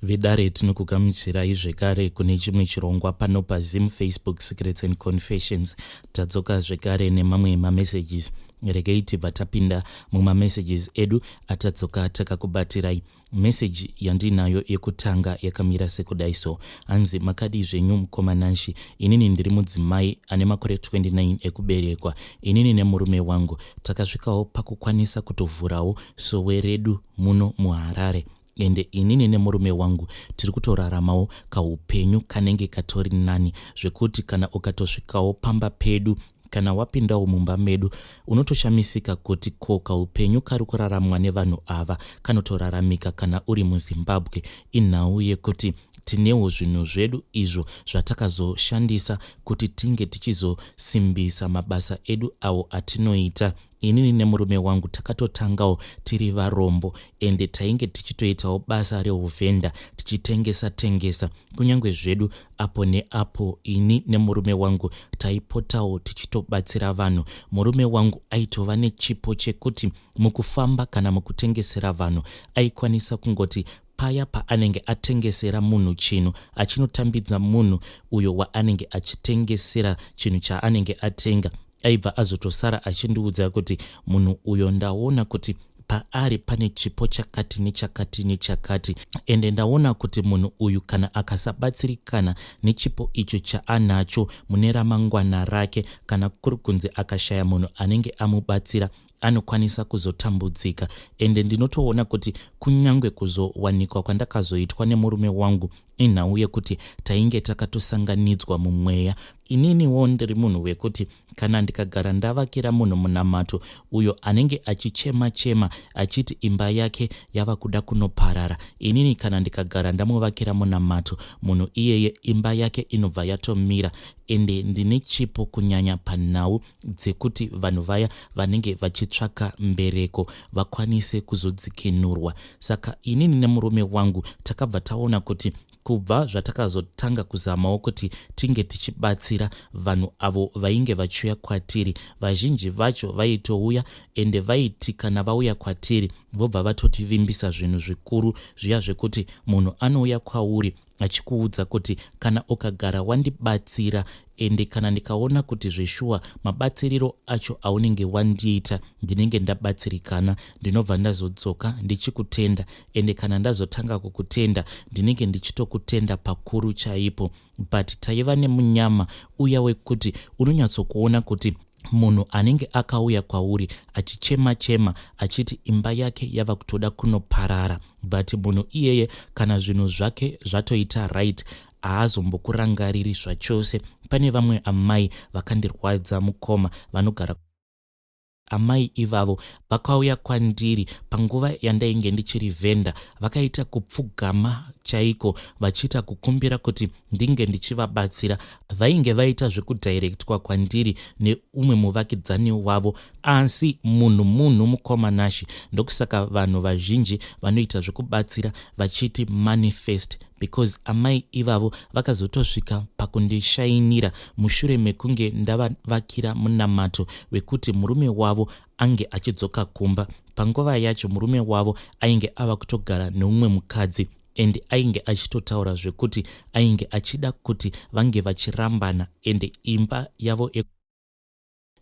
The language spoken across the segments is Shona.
Vedare tinokugamuchirai zvekare kune chimwe chirongwa pano paZim Facebook Secrets and Confessions. Tadzoka zvekare nemamwe mamessages. Regei tibva tapinda mumamessages edu atadzoka takakubatirai. Message yandinayo yekutanga yakamira sekudai so. Hanzi makadii zvenyu mukoma Nashy. Inini ndiri mudzimai ane makore 29 ekuberekwa. Inini nemurume wangu takasvikawo pakukwanisa kutovhurawo sowe redu muno muHarare. Ende inini nemurume wangu tiri kutoraramawo kaupenyu kanenge katori nani zvekuti kana ukatosvikawo pamba pedu kana wapindawo mumba medu unotoshamisika kuti ko kaupenyu kari kuraramwa nevanhu ava kanotoraramika kana uri muZimbabwe. Inhau yekuti tinewo zvinhu zvedu izvo zvatakazoshandisa kuti tinge tichizosimbisa mabasa edu awo atinoita. Inini nemurume wangu takatotangawo tiri varombo ende tainge tichitoitawo basa rehuvhenda tichitengesa tengesa kunyange zvedu apo neapo ini nemurume wangu taipotawo tichitobatsira vanhu. Murume wangu aitova nechipo chekuti mukufamba kana mukutengesera vanhu aikwanisa kungoti paya paanenge atengesera munhu chinhu achinotambidza munhu uyo waanenge achitengesera chinhu chaanenge atenga aibva azotosara achindiudza kuti munhu uyo ndaona kuti paari pane chipo chakati nechakati nechakati ende ndaona kuti munhu uyu kana akasabatsirikana nechipo icho chaanacho mune ramangwana rake kana kuri kunzi akashaya munhu anenge amubatsira anokwanisa kuzotambudzika ende ndinotoona kuti kunyange kuzowanikwa kwandakazoitwa nemurume wangu inhau yekuti tainge takatosanganidzwa mumweya. Ininiwo ndiri munhu wekuti kana ndikagara ndavakira munhu munamato uyo anenge achichema chema achiti imba yake yava kuda kunoparara, inini kana ndikagara ndamuvakira munamato munhu iyeye imba yake inobva yatomira ende ndine chipo kunyanya panhau dzekuti vanhu vaya vanenge vachitsvaka mbereko vakwanise kuzodzikinurwa. Saka inini nemurume wangu takabva taona kuti kubva zvatakazotanga kuzamawo kuti tinge tichibatsira vanhu avo vainge vachiuya kwatiri, vazhinji vacho vaitouya ende vaiti kana vauya kwatiri vobva vatotivimbisa zvinhu zvikuru zviya zvekuti munhu anouya kwauri achikuudza kuti kana ukagara wandibatsira ende kana ndikaona kuti zveshuwa mabatsiriro acho aunenge wandiita ndinenge ndabatsirikana ndinobva ndazodzoka ndichikutenda ende kana ndazotanga kukutenda ndinenge ndichitokutenda pakuru chaipo but taiva nemunyama uya wekuti unonyatsokuona kuti munhu anenge akauya kwauri achichema chema achiti imba yake yava kutoda kunoparara but munhu iyeye kana zvinhu zvake zvatoita right haazombokurangariri zvachose. Pane vamwe amai vakandirwadza mukoma vanogara Amai ivavo vakauya kwandiri panguva yandainge ndichiri vendor vakaita kupfugama chaiko vachiita kukumbira kuti ndinge ndichivabatsira. Vainge vaita zvekudirectwa kwandiri neumwe muvakidzani wavo asi munhu munhu mukoma Nashy ndokusaka vanhu vazhinji vanoita zvekubatsira vachiti manifest because amai ivavo vakazotosvika pakundishainira mushure mekunge ndavavakira munamato wekuti murume wavo ange achidzoka kumba. Panguva yacho murume wavo ainge ava kutogara neumwe mukadzi and ainge achitotaura zvekuti ainge achida kuti vange vachirambana and imba yavo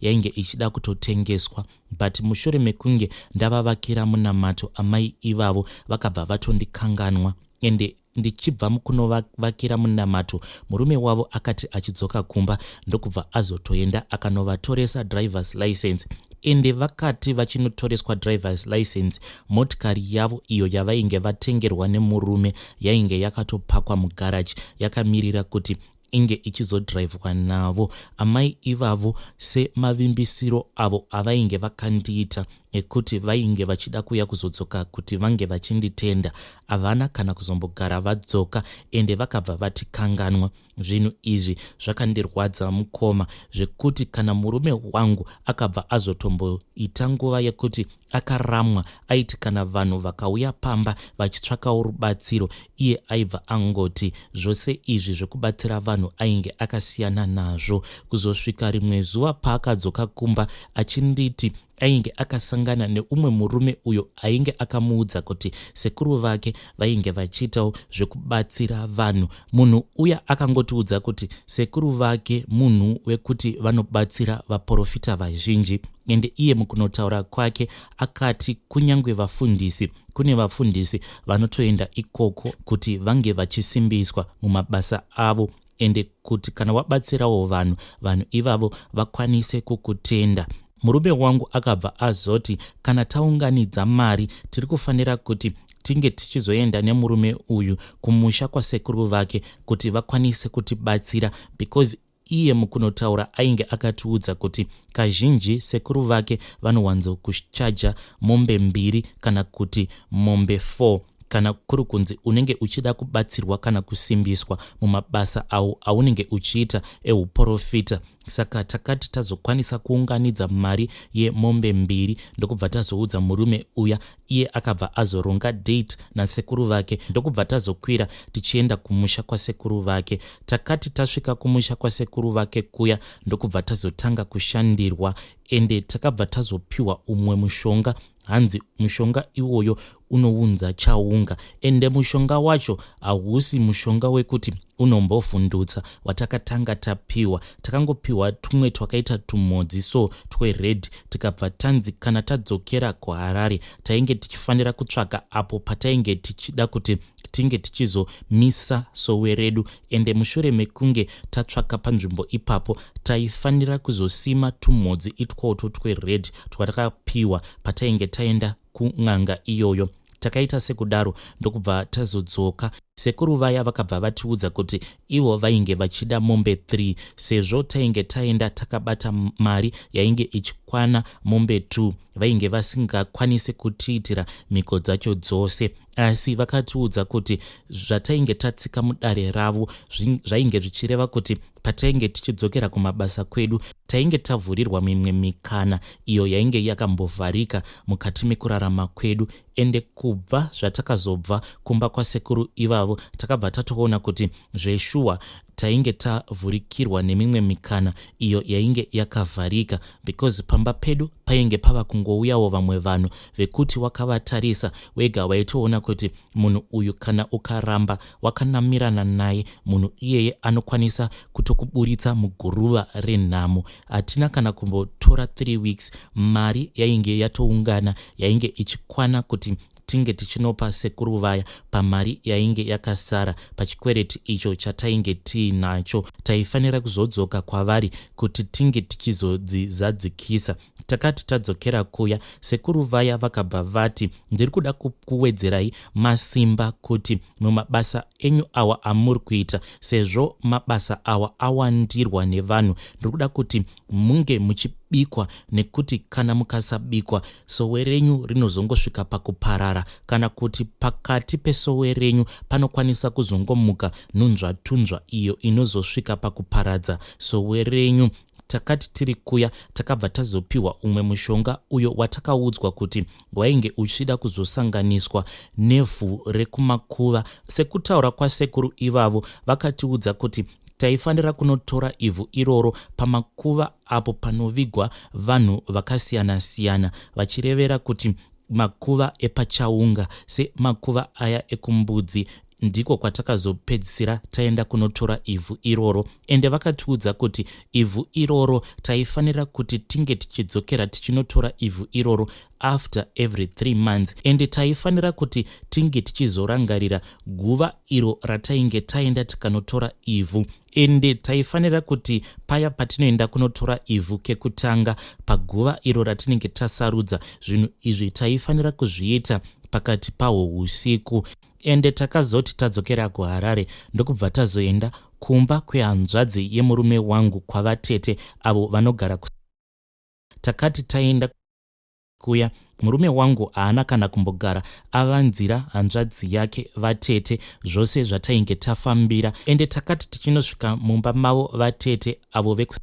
yainge ichida kutotengeswa but mushure mekunge ndavavakira munamato amai ivavo vakabva vatondikanganwa ende ndichibva mukunovavakira munamato murume wavo akati achidzoka kumba ndokubva azotoenda akanovatoresa drivers license ende vakati vachinotoreswa drivers license motikari yavo iyo yavainge vatengerwa nemurume yainge yakatopakwa mugaraji yakamirira kuti inge ichizodhiraivhwa navo amai ivavo semavimbisiro avo avainge vakandiita ekuti vainge vachida kuuya kuzodzoka kuti vange vachinditenda havana kana kuzombogara vadzoka ende vakabva vatikanganwa zvinhu izvi zvakandirwadza mukoma zvekuti kana murume wangu akabva azotomboita nguva yekuti akaramwa aiti kana vanhu vakauya pamba vachitsvakawo rubatsiro iye aibva angoti zvose izvi zvekubatsira vanhu zvechivanhu ainge akasiyana nazvo. Kuzosvika rimwe zuva paakadzoka kumba achinditi ainge akasangana neumwe murume uyo ainge akamuudza kuti sekuru vake vainge vachiitawo zvekubatsira vanhu. Munhu uya akangotiudza kuti sekuru vake munhu wekuti vanobatsira vaporofita vazhinji ende iye mukunotaura kwake akati kunyange vafundisi kune vafundisi vanotoenda ikoko kuti vange vachisimbiswa mumabasa avo ende kuti kana wabatsirawo vanhu vanhu ivavo vakwanise kukutenda. Murume wangu akabva azoti kana taunganidza mari tiri kufanira kuti tinge tichizoenda nemurume uyu kumusha kwasekuru vake kuti vakwanise kutibatsira because iye mukunotaura ainge akatiudza kuti kazhinji sekuru vake vanowanzokuchaja mombe mbiri kana kuti mombe 4 kana kuri kunzi unenge uchida kubatsirwa kana kusimbiswa mumabasa awo aunenge uchiita euporofita. Saka takati tazokwanisa kuunganidza mari yemombe mbiri ndokubva tazoudza murume uya, iye akabva azoronga date nasekuru vake ndokubva tazokwira tichienda kumusha kwasekuru vake. Takati tasvika kumusha kwasekuru vake kuya ndokubva tazotanga kushandirwa ende takabva tazopiwa umwe mushonga hanzi mushonga iwoyo unounza chaunga ende mushonga wacho hausi mushonga wekuti unombovhundutsa watakatanga tapiwa. Takangopiwa tumwe twakaita tumhodzi so twered tikabva tanzi kana tadzokera kuHarare tainge tichifanira kutsvaga apo patainge tichida kuti tinge tichizomisa sowe redu ende mushure mekunge tatsvaka panzvimbo ipapo taifanira kuzosima tumhodzi itwotwo twered twatakapiwa patainge taenda kun'anga iyoyo. Takaita sekudaro ndokubva tazodzoka. Sekuru vaya vakabva vatiudza kuti ivo vainge vachida mombe 3 sezvo tainge taenda takabata mari yainge ichikwana mombe 2 vainge vasingakwanise kutiitira mhiko dzacho dzose asi vakatiudza kuti zvatainge tatsika mudare ravo zvainge zvichireva kuti patainge tichidzokera kumabasa kwedu tainge tavhurirwa mimwe mikana iyo yainge yakambovharika mukati mekurarama kwedu ende kubva zvatakazobva kumba kwasekuru ivavo takabva tatoona kuti zveshuwa tainge tavhurikirwa nemimwe mikana iyo yainge yakavharika because pamba pedu painge pava kungouyawo vamwe vanhu vekuti wakavatarisa wega waitoona kuti munhu uyu kana ukaramba wakanamirana naye munhu iyeye anokwanisa kutokuburitsa muguruva renhamo. Hatina kana kumbotora 3 weeks mari yainge yatoungana yainge ichikwana kuti tinge tichinopa sekuru vaya pamari yainge yakasara pachikwereti icho chatainge tiinacho. Taifanira kuzodzoka kwavari kuti tinge tichizodzizadzikisa. Takati tadzokera kuya, sekuru vaya vakabva vati, Ndiri kuda kukuwedzerai masimba kuti mumabasa enyu awa amuri kuita, sezvo mabasa awa awandirwa nevanhu, ndiri kuda kuti munge muchibikwa nekuti kana mukasabikwa sowe renyu rinozongosvika pakuparara kana kuti pakati pesowe renyu panokwanisa kuzongomuka nhunzvatunzva iyo inozosvika pakuparadza sowe renyu. Takati tiri kuya takabva tazopiwa umwe mushonga uyo watakaudzwa kuti wainge uchida kuzosanganiswa nevhu rekumakuva. Sekutaura kwasekuru ivavo vakatiudza kuti taifanira kunotora ivhu iroro pamakuva apo panovigwa vanhu vakasiyana-siyana vachirevera kuti makuva epachaunga semakuva aya ekumbudzi ndiko kwatakazopedzisira taenda kunotora ivhu iroro ende vakatiudza kuti ivhu iroro taifanira kuti tinge tichidzokera tichinotora ivhu iroro after every 3 months ende taifanira kuti tinge tichizorangarira guva iro ratainge taenda tikanotora ivhu ende taifanira kuti paya patinoenda kunotora ivhu kekutanga paguva iro ratinenge tasarudza zvinhu izvi taifanira kuzviita pakati pahwo usiku Ende takazoti tadzokera kuHarare ndokubva tazoenda kumba kwehanzvadzi yemurume wangu kwavatete avo vanogara ku Takati taenda kuya murume wangu haana kana kumbogara avanzira hanzvadzi yake vatete zvose zvatainge tafambira ende takati tichinosvika mumba mavo vatete avo veku.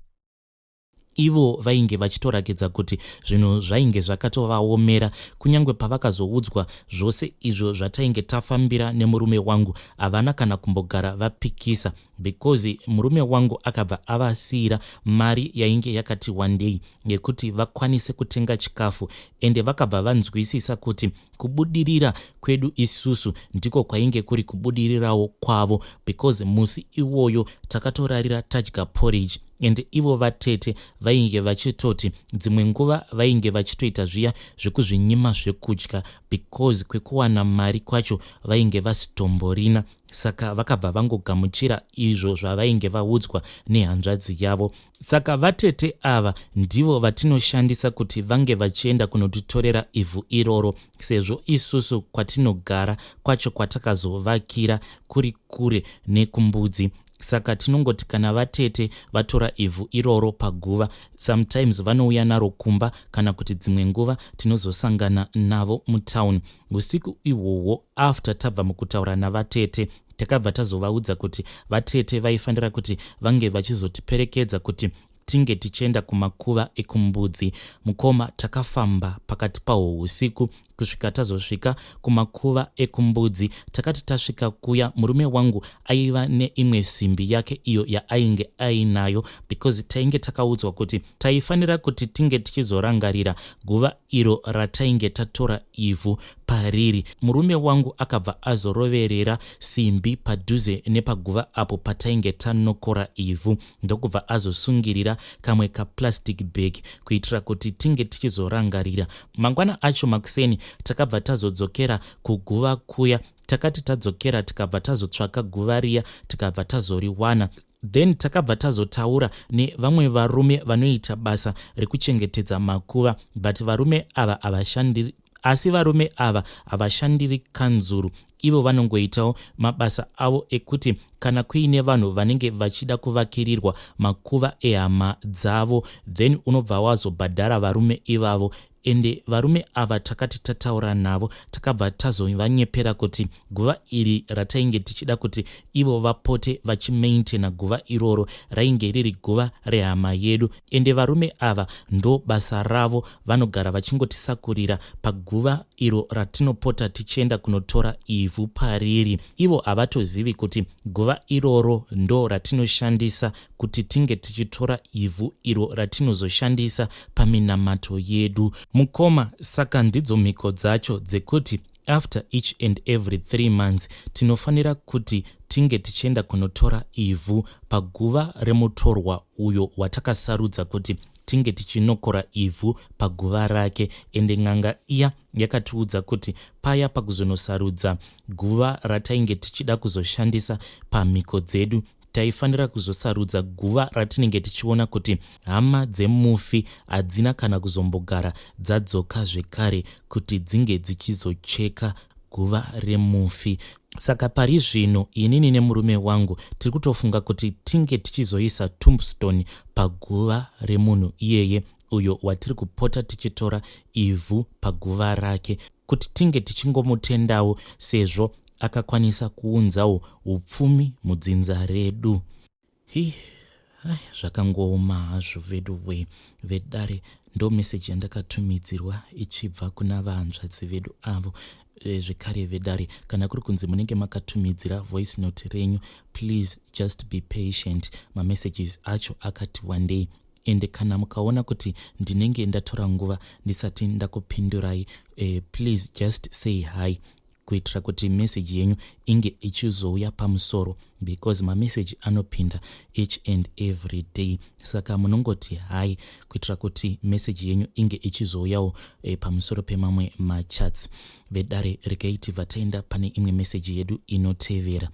Ivo vainge vachitorakidza kuti zvinhu zvainge zvakatovaomera kunyange pavakazoudzwa zvose izvo zvatainge tafambira nemurume wangu havana kana kumbogara vapikisa because murume wangu akabva avasiira mari yainge yakati wandei yekuti vakwanise kutenga chikafu ende vakabva vanzwisisa kuti kubudirira kwedu isusu ndiko kwainge kuri kubudirirawo kwavo because musi iwoyo takatorarira tadya porridge and ivo vatete vainge vachitoti dzimwe nguva vainge vachitoita zviya zvekuzvinyima zvekudya because kwekuwana mari kwacho vainge vasitomborina saka vakabva vangogamuchira izvo zvavainge vaudzwa nehanzvadzi yavo. Saka vatete ava ndivo vatinoshandisa kuti vange vachienda kunotitorera ivhu iroro sezvo isusu kwatinogara kwacho kwatakazovakira kuri kure nekumbudzi. Saka tinongoti kana vatete vatora ivhu iroro paguva sometimes vanouya naro kumba kana kuti dzimwe nguva tinozosangana navo mutown. Usiku ihwohwo after tabva mukutaura navatete takabva tazovaudza kuti vatete vaifanira kuti vange vachizotiperekedza kuti tinge tichienda kumakuva ekumbudzi. Mukoma takafamba pakati pahwo husiku kusvika tazosvika kumakuva ekumbudzi. Takati tasvika kuya murume wangu aiva neimwe simbi yake iyo yaainge ainayo because tainge takaudzwa kuti taifanira kuti tinge tichizorangarira guva iro ratainge tatora ivhu pariri. Murume wangu akabva azoroverera simbi padhuze nepaguva apo patainge tanokora ivhu ndokubva azosungirira kamwe kaplastic bag kuitira kuti tinge tichizorangarira. Mangwana acho makuseni takabva tazodzokera kuguva kuya. Takati tadzokera tikabva tazotsvaka guva riya tikabva tazoriwana. Then takabva tazotaura nevamwe varume vanoita basa rekuchengetedza makuva but varume ava havashandiri asi varume ava havashandiri kanzuru ivo vanongoitawo mabasa avo ekuti kana kuine vanhu vanenge vachida kuvakirirwa makuva ehama dzavo then unobva wazobhadhara varume ivavo Ende varume ava takati tataura navo takabva tazovanyepera kuti guva iri ratainge tichida kuti ivo vapote vachimaintainer guva iroro rainge riri guva rehama yedu ende varume ava ndo basa ravo vanogara vachingotisakurira paguva iro ratinopota tichienda kunotora ivhu pariri ivo havatozivi kuti guva iroro ndo ratinoshandisa kuti tinge tichitora ivhu iro ratinozoshandisa paminamato yedu. Mukoma, saka ndidzo mhiko dzacho dzekuti after each and every 3 months tinofanira kuti tinge tichienda kunotora ivhu paguva remutorwa uyo watakasarudza kuti tinge tichinokora ivhu paguva rake ende n'anga iya yakatiudza kuti paya pakuzonosarudza guva ratainge tichida kuzoshandisa pamhiko dzedu Taifanira kuzosarudza guva ratinenge tichiona kuti hama dzemufi hadzina kana kuzombogara dzadzoka zvekare kuti dzinge dzichizocheka guva remufi. Saka pari zvino inini nemurume wangu tiri kutofunga kuti tinge tichizoisa tombstone paguva remunhu iyeye uyo watiri kupota tichitora ivhu paguva rake kuti tinge tichingomutendawo sezvo akakwanisa kuunzawo upfumi mudzinza redu. Hii ai zvakangooma hazvo veduwee vedare ndo message yandakatumidzirwa ichibva kuna vahanzvadzi vedu avo e, zvekare vedare kana kuri kunzi munenge makatumidzira voice note renyu please just be patient mamessages acho akati wandei ende kana mukaona kuti ndinenge ndatora nguva ndisati ndakupindurai eh, please just say hi kuitira kuti message yenyu inge ichizouya pamusoro because mameseji anopinda each and every day saka munongoti hi kuitira kuti message yenyu inge ichizouyawo eh, pamusoro pemamwe machats vedare regai tibva taenda pane imwe message yedu inotevera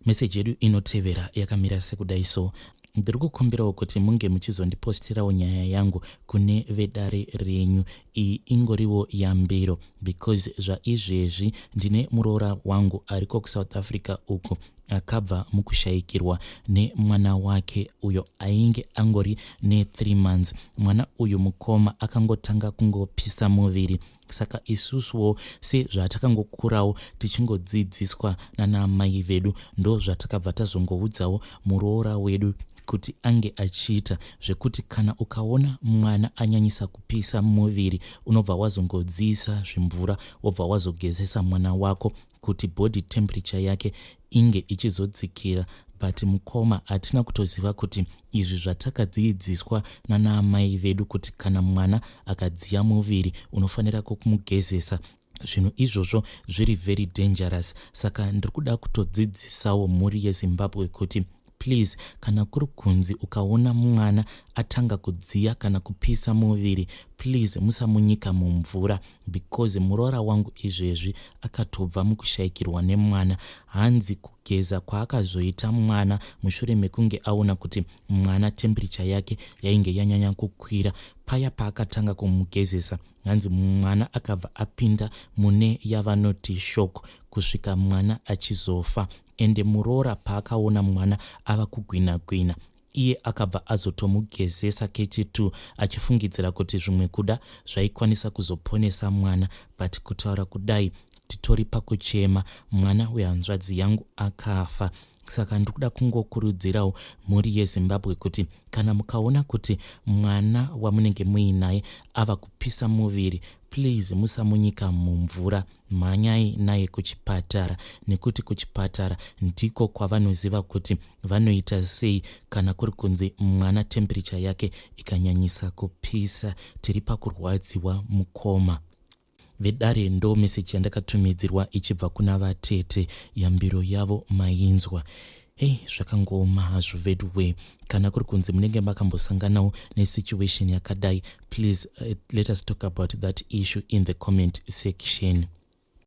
Message yedu inotevera yakamira sekudai so ndiri kukumbirawo kuti munge muchizondipostirawo nyaya yangu kune vedare renyu iyi ingoriwo yambiro because zvaizvezvi ndine muroora wangu ariko kusouth africa uko akabva mukushaikirwa nemwana wake uyo ainge angori ne3 months mwana uyu mukoma akangotanga kungopisa muviri. Saka isusuwo sezvatakangokurawo tichingodzidziswa nanaamai vedu, ndo zvatakabva tazongoudzawo muroora wedu kuti ange achiita zvekuti kana ukaona mwana anyanyisa kupisa muviri, unobva wazongodziisa zvimvura, wobva wazogezesa mwana wako kuti body temperature yake inge ichizodzikira. But mukoma, hatina kutoziva kuti izvi zvatakadzidziswa nanaamai vedu kuti kana mwana akadziya muviri unofanira kumugezesa, zvinhu izvozvo zviri very dangerous. Saka ndiri kuda kutodzidzisawo mhuri yeZimbabwe kuti please, kana kuri kunzi ukaona mwana atanga kudziya kana kupisa muviri, please musamunyika mumvura, because muroora wangu izvezvi akatobva mukushayikirwa nemwana. Hanzi kugeza kwaakazoita mwana mushure mekunge aona kuti mwana temperature yake yainge yanyanya kukwira, paya paakatanga kumugezesa, hanzi mwana akabva apinda mune yavanoti shock kusvika mwana achizofa. Ende muroora paakaona mwana ava kugwina gwina, iye akabva azotomugezesa kechi2 achifungidzira kuti zvimwe kuda zvaikwanisa kuzoponesa mwana. But kutaura kudai, titori pakuchema, mwana wehanzvadzi yangu akafa. Saka ndiri kuda kungokurudzirawo mhuri yeZimbabwe kuti kana mukaona kuti mwana wamunenge muinaye ava kupisa muviri, please musamunyika mumvura, mhanyai naye kuchipatara, nekuti kuchipatara ndiko kwavanoziva kuti vanoita sei kana kuri kunzi mwana temperature yake ikanyanyisa kupisa. Tiri pakurwadziwa, mukoma vedare. Ndo meseji yandakatumidzirwa ichibva kuna vatete. Yambiro yavo mainzwa. Hei, zvakangooma hazvo veduwe. Kana kuri kunzi munenge makambosanganawo nesituation yakadai, please let us talk about that issue in the comment section.